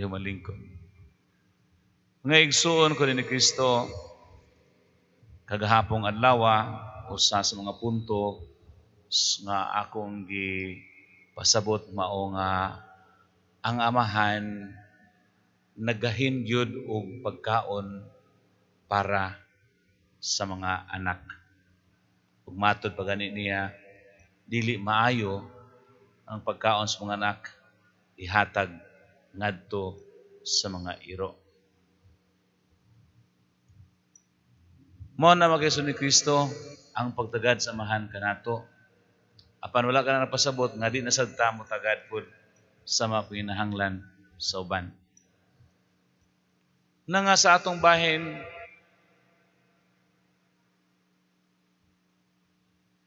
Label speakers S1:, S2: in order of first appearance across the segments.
S1: Malingkod. Mga igsuon ko ni Kristo, kagahapong adlaw, usa sa mga punto nga akong gipasabot mao nga ang Amahan nagahin gyud og pagkaon para sa mga anak. Ug matod pa gani niya, dili maayo ang pagkaon sa mga anak ihatag ngadto sa mga iro. Mao na, mga ni Kristo, ang pagtagad sa Amahan kanato. Apan wala ka na napasabot nga di na sad ta mo tagad pud sa mga panginahanglan sa uban. Na nga sa atong bahin,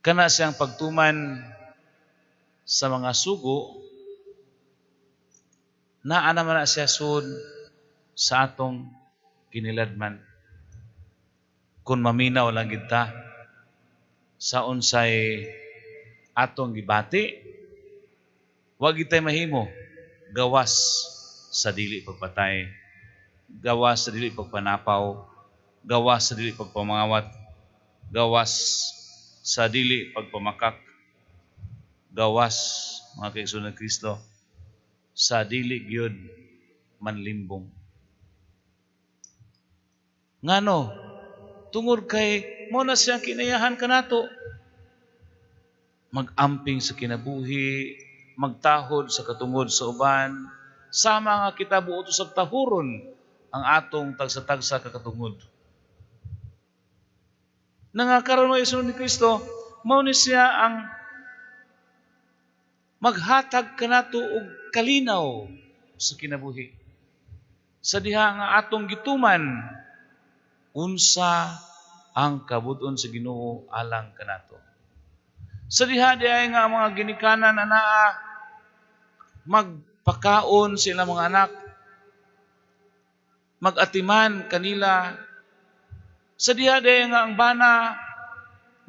S1: kana siyang pagtuman sa mga sugo, naa naman na siya sud sa atong kiniladman. Kung maminaw lang kita sa unsay atong gibati, wag itay mahimo gawas sa dili pagpatay, gawas sa dili pagpanapaw, gawas sa dili pagpamangawat, gawas sa dili pagpamakak, gawas, mga kaigsoon ng Kristo, sa dili gyud manlimbong. Ngano? Tungod kay mo na siyang kinayahan kanato. Mag-amping sa kinabuhi, magtahod sa katungod sa uban, sama nga kita buot usab tahuron ang atong tagsa-tagsa ka katungod. Na nga karon, mga igsoon ni Kristo, mao ni siya ang maghatag kanato og kalinaw sa kinabuhi. Sa diha nga atong gituman unsa ang kabud-on sa Ginoo alang kanato. Sa diha diay nga ang mga ginikanan anaa magpakaon sila mga anak, magatiman kanila. Sa diha diay nga ang bana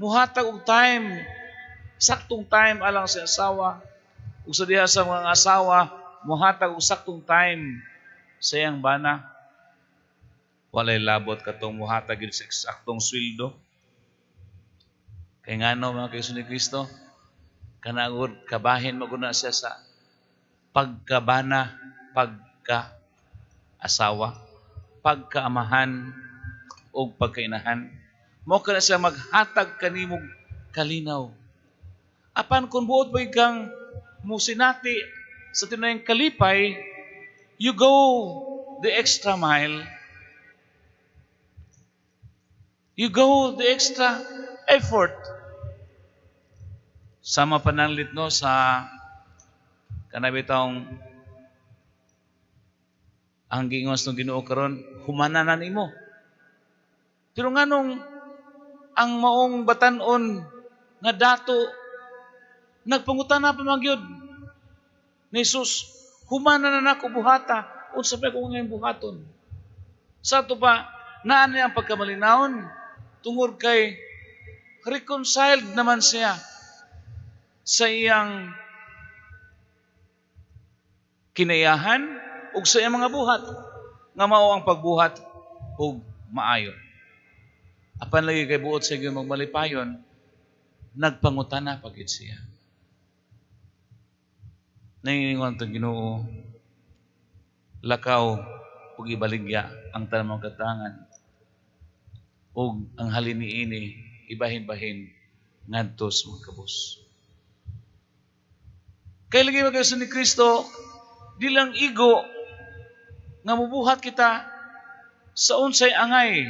S1: muhatag og time, saktong time alang sa asawa, ug sa diha sa mga asawa muhatag og saktong time sa iyang bana. Walay labot katong muhatag gyud sa eksaktong sweldo. Kay ngano, mga kaigsoon ni Kristo, kanagod kabahin magud na siya sa pagkabana, pagka asawa, pagkaamahan ug pagkainahan. Mao kana siya maghatag kanimong kalinaw. Apan kung buot ba kang musinati sa tinayang kalipay, you go the extra mile. You go the extra effort. Sama pananglit, no, sa kanabitong ang giingon sa Ginoo karon, humana na nimo. Pero nganong ang maong batan-on nga dato nagpangutana pa man gyud ni Jesus, "Humana na nako buhata, unsa pa ko ngayon buhaton?" Sa ato pa, naa niya ang pagkamalinawon tungod kay reconciled naman siya sa iyang kinayahan ug sa iyang mga buhat nga mao ang pagbuhat og maayo. Apan lagi kay buot sa iyong magmalipayon, nagpangutana pa gyud siya. Nangingon ang Ginoo, "Lakaw ug ibaligya ang tanang mga katangan ug ang halin niini ibahin-bahin ngadto sa mga kabus." Kay lagi, mga ni Kristo, di lang igo nga mubuhat kita sa unsay angay,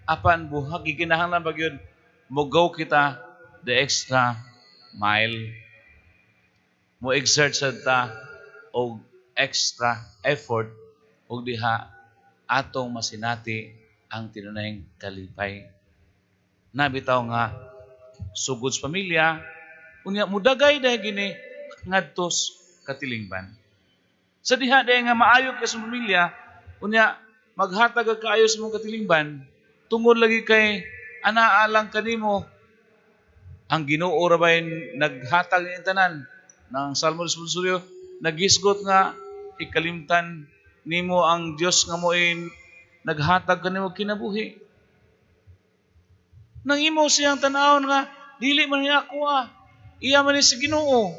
S1: apan buhat gikinahanglan ba gyud mo go kita the extra mile, mo exert sa ta og extra effort ug diha atong masinati ang tinunayng kalipay. Nabitaw nga sugod sa pamilya, unya mudagay dahil gini ngadto sa katilingban. Sa diha dahil nga maayo ka sa pamilya, unya maghatag ka kaayo sa mong katilingban, tungod lagi kay anaa lang kanimo ang Ginoo ra bay naghatag ni tanan ng Salmo Responsorio, nagisgot nga ikalimtan nimo ang Dios nga mo'y naghatag kanimo kinabuhi. Nang imo siyang tanawon nga dili man niya ako ah. Iya man ni sa Ginoo.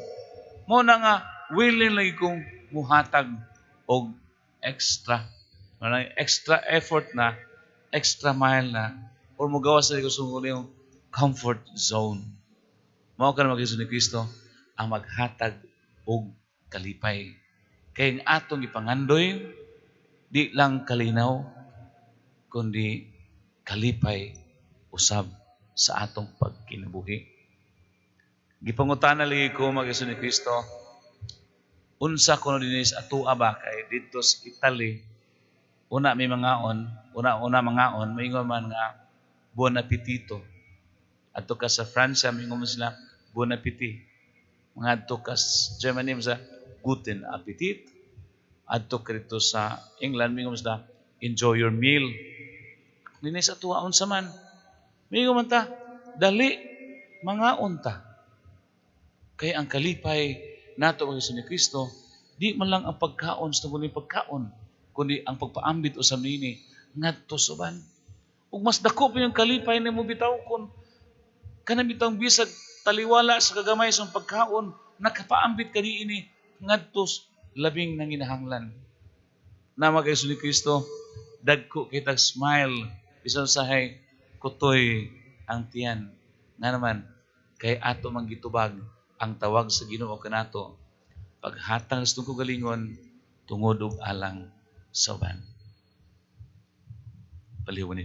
S1: Mao na nga willing lagi kong muhatag og extra. Manay extra effort na, extra mile na, or mugawas sa ko yung comfort zone. Mao ka na mag ni Kristo ang maghatag og kalipay. Kay ang atong ipangandoy, di lang kalinaw, kundi kalipay usab sa atong pagkinabuhi. Gipangutana lagi ko, mga ni Kristo, unsa kuno dinhi sa atua ba, kay didto sa Italy una may mangaon, una una mangaon, maingon man nga "Buon appetito." Adto ka sa Francia, maingon man sila "Bon appetit." Mangadto ka sa Germany sa "Guten Appetit." Adto ka dito sa England, maingon man sila "Enjoy your meal." Dinhi sa atua, unsa man? Maingon man ta, "Dali, mangaon ta." Kay ang kalipay nato, mga ni Kristo, di man lang ang pagkaon sa tungod pagkaon, kundi ang pagpaambit usab niini ngadto sa uban. Ug mas dako pa yung kalipay nimo bitaw kun kanang bitawng bisag taliwala sa kagamay sa pagkaon, nakapaambit ka niini ngadto labing nanginahanglan. Na mga ni Kristo, dagko kitag smile bisan usahay kutoy ang tiyan. Nga naman, kay ato mang gitubag ang tawag sa Ginoo kanato paghatag sa atong kaugalingon tungod ug alang sa uban. Palihog ni.